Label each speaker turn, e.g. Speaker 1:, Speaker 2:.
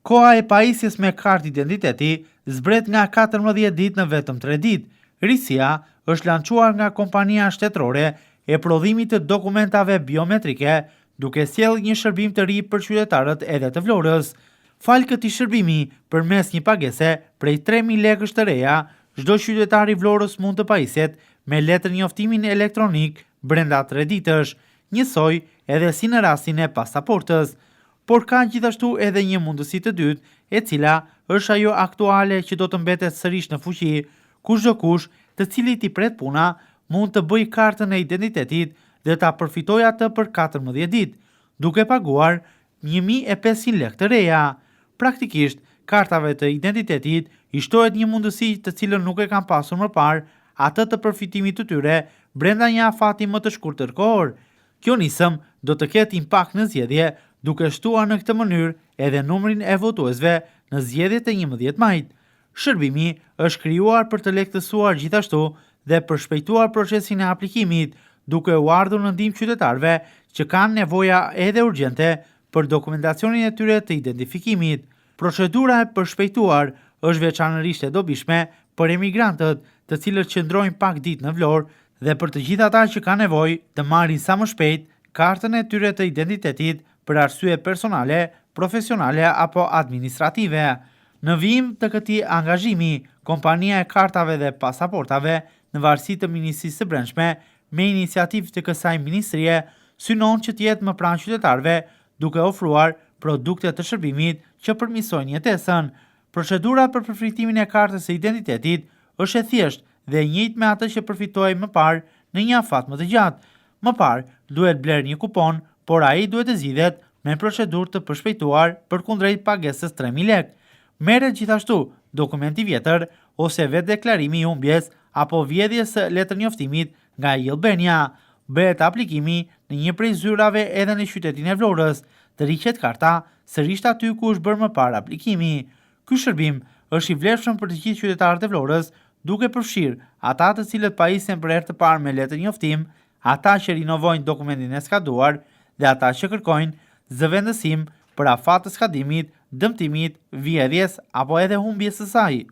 Speaker 1: Koha e pajisjes me kartë identiteti zbret nga 14 ditë në vetëm 3 ditë. Risia është lançuar nga kompania shtetërore e prodhimit të dokumentave biometrike, duke sjellë një shërbim të ri për qytetarët edhe të Vlorës. Falë këtij shërbimi, përmes një pagese prej 3000 lekësh të reja, çdo qytetar i Vlorës mund të pajiset me letërnjoftimin elektronik brenda 3 ditësh, njësoj edhe si në rastin e pasaportës. Por ka gjithashtu edhe një mundësi të dytë, e cila është ajo aktuale që do të mbetet sërish në fuqi, kushdokush të cilit i pret puna mund të bëjë kartën e identitetit dhe ta përfitojë atë për 14 ditë, duke paguar 1500 lekë të reja. Praktikisht, kartave të identitetit i shtohet një mundësi të cilën nuk e kanë pasur më parë, atë të përfitimit të tyre brenda një afati më të shkurtër kohor. Kjo nisëm do të ketë impakt në zgjedhje, duke shtuar në këtë mënyrë edhe numrin e votuesve në zgjedhjet e 11 majit. Shërbimi është krijuar për të lehtësuar gjithashtu dhe përshpejtuar procesin e aplikimit, duke u ardhur në ndihmë qytetarëve që kanë nevoja edhe urgjente për dokumentacionin e tyre të identifikimit. Procedura e përshpejtuar është veçanërisht e dobishme për emigrantët, të cilët qëndrojnë pak ditë në Vlorë dhe për të gjithë ata që kanë nevojë të marrin sa më shpejt kartën e tyre të identitetit për arsye personale, profesionale apo administrative. Në vijim të këtij angazhimi, kompania e kartave dhe pasaportave në varësi të Ministrisë së Brendshme, me iniciativë të kësaj ministrie, synon që të jetë më pranë qytetarëve, duke ofruar produkte të shërbimit që përmirësojnë jetesën. Procedura për përfitimin e kartës së identitetit është e thjeshtë dhe e njëjtë me atë që përfitohej më parë në një afat më të gjatë. Më parë, duhet blerë një kupon, por ai duhet të zgjidhet me procedurë të përshpejtuar përkundrejt pagesës 3000 lekë. Merret gjithashtu dokumenti i vjetër ose vetëdeklarimi i humbjes apo vjedhjes së letërnjoftimit nga e-Albania. Bëhet aplikimi në një prej zyrave edhe në qytetin e Vlorës, tërhiqet karta sërish aty ku është bërë më parë aplikimi. Ky shërbim është i vlefshëm për të gjithë qytetarët e Vlorës, duke përfshirë ata të cilët pajisen për herë të parë me letërnjoftim, ata që rinovojnë dokumentin e skaduar dhe ata që kërkojnë zëvendësim për afat të skadimit, dëmtimit, vjedhjes apo edhe humbjes së saj.